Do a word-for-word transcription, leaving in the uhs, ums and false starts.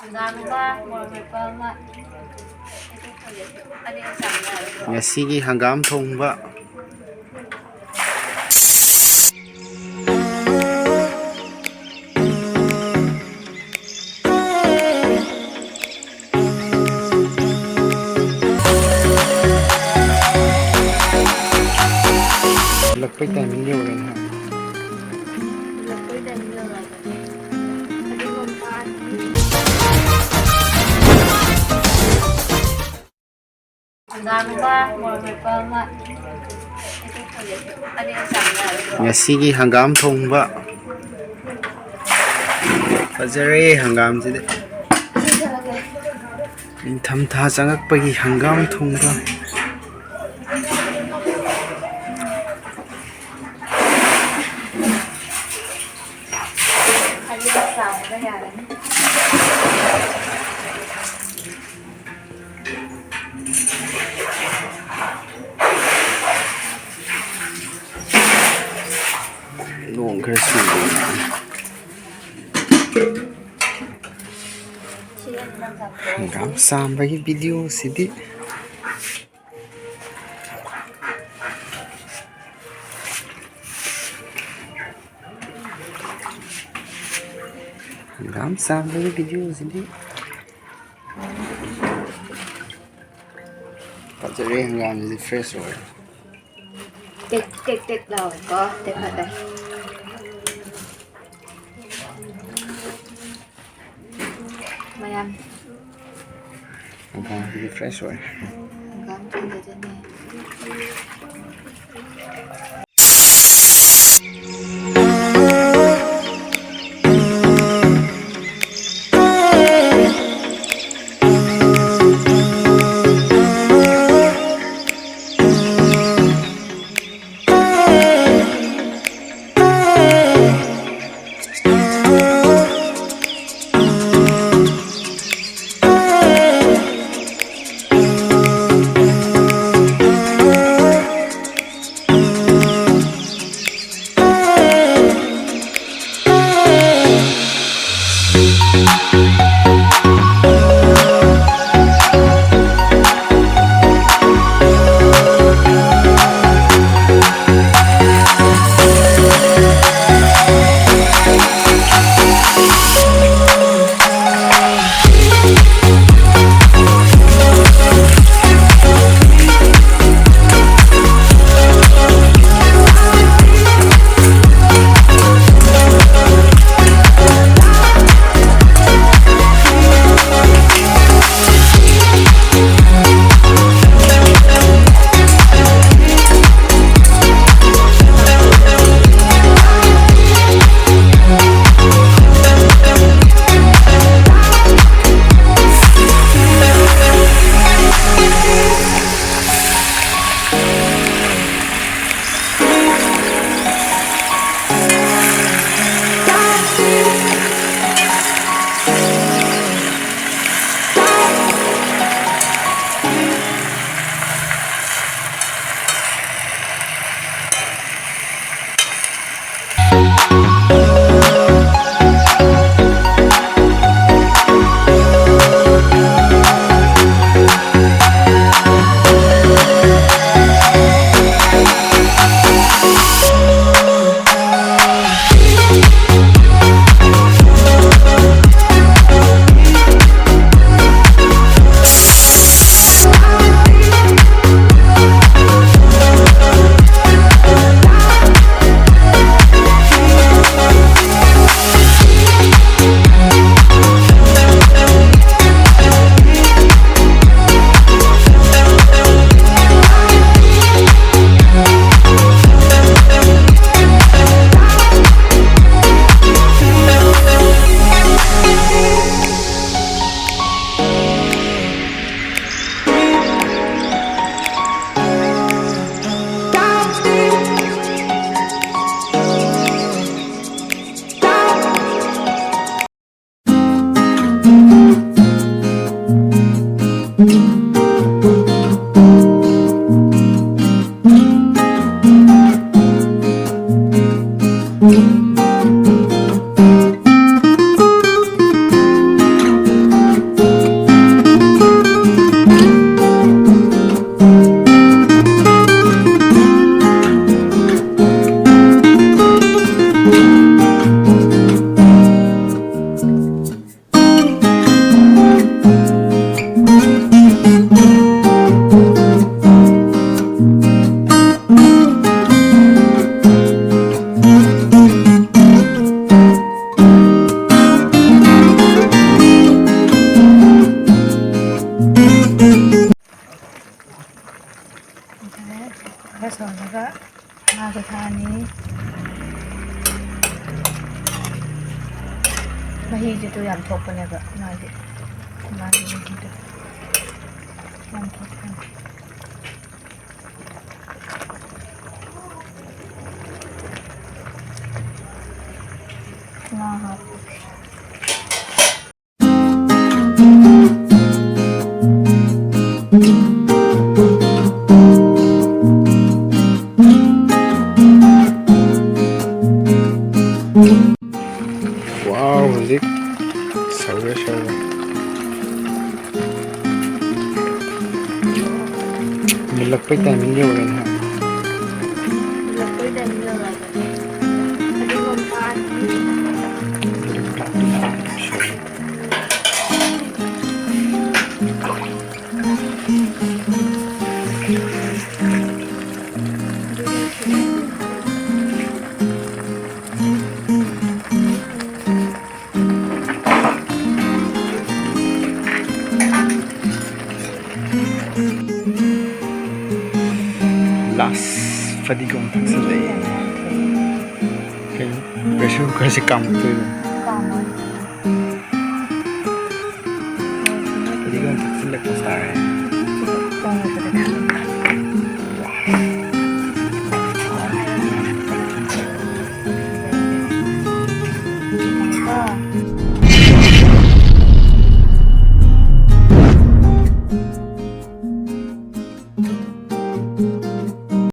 ꯍꯪꯒꯥꯝ ꯑꯃ, ꯃꯣꯔꯣꯛ ꯃꯦꯠꯄ ꯑꯃ, ꯑꯗꯨ ꯈꯪꯗꯦ, ꯑꯅꯤ ꯑꯍꯨꯝ ꯆꯥꯕ ꯌꯥꯔꯦ꯫ ꯉꯁꯤꯒꯤ ꯍꯪꯒꯥꯝ ꯊꯣꯡꯕ꯫ ꯍꯜꯂꯛꯄꯩ ꯇꯥꯏꯃꯤꯡ ꯌꯧꯔꯦ ꯅꯍꯥꯛ꯫ ꯍꯪꯒꯥꯝ ꯑꯃ, ꯃꯣꯔꯣꯛ ꯃꯦꯠꯄ ꯑꯃ꯫ ꯉꯁꯤꯒꯤ ꯍꯪꯒꯥꯝ ꯊꯣꯡꯕ꯫ ꯐꯖꯔꯦ ꯍꯪꯒꯥꯝꯁꯤꯗꯤ꯫ ꯅꯤꯡꯊꯝꯊꯥ ꯆꯪꯉꯛꯄꯒꯤ ꯍꯪꯒꯥꯝ ꯊꯣꯡꯕ꯫ ꯅꯣꯡ ꯈꯔ ꯆꯨꯕꯅꯤ꯫ ꯍꯪꯒꯥꯝ ꯆꯥꯝꯕꯒꯤ ꯚꯤꯗꯤꯑꯣꯁꯤꯗꯤ꯫ ꯍꯪꯒꯥꯝ ꯆꯥꯝꯕꯒꯤ ꯚꯤꯗꯤꯑꯣꯁꯤꯗꯤ꯫ ꯐꯖꯔꯦ, ꯍꯪꯒꯥꯝꯁꯤꯗꯤ fresh ꯑꯣꯏꯔꯦ꯫ ꯇꯦꯛ ꯇꯦꯛ ꯇꯦꯛ ꯂꯥꯎꯋꯦꯀꯣ, ꯇꯦꯛꯈꯠꯂꯦ꯫ ꯃꯌꯥꯝ꯫ ꯍꯪꯒꯥꯝꯁꯤꯗꯤ fresh ꯑꯣꯏꯔꯦ꯫ ꯍꯪꯒꯥꯝ ꯊꯣꯡꯕꯗꯨꯅꯦ꯫ ꯊꯥꯅꯤ꯫ ꯃꯍꯤꯁꯤꯗ ꯌꯥꯝ ꯊꯣꯛꯄꯅꯦꯕ ꯃꯥꯗꯤ, ꯃꯥꯒꯤ ꯃꯍꯤꯗꯣ ꯌꯥꯝ ꯊꯣꯛꯄꯅꯦ꯫ ꯉꯥ ꯍꯥꯞꯄꯒꯦ꯫ ꯋꯥꯎ, ꯍꯧꯖꯤꯛ ꯁꯧꯔꯦ, ꯁꯧꯔꯦ꯫ ꯃꯨꯜꯂꯛꯄꯩ timing ꯌꯧꯔꯦꯅꯦ꯫ ꯃꯨꯜꯂꯛꯄꯩ timing ꯌꯧꯔꯛꯑꯕꯅꯦ꯫ ꯐꯗꯤꯒꯣꯝ ꯊꯥꯛꯑꯅꯤ꯫ Last ꯐꯗꯤꯒꯣꯝ ꯊꯥꯛꯆꯜꯂꯛꯑꯦ꯫ ꯀꯩꯅꯣ? Pressure cookerꯁꯦ ꯀꯥꯝꯃꯛꯇꯣꯏꯔꯣ? ꯀꯥꯝꯃꯣꯏ꯫ ꯐꯗꯤꯒꯣꯝ ꯊꯥꯛꯆꯜꯂꯛꯄ ꯇꯥꯔꯦ꯫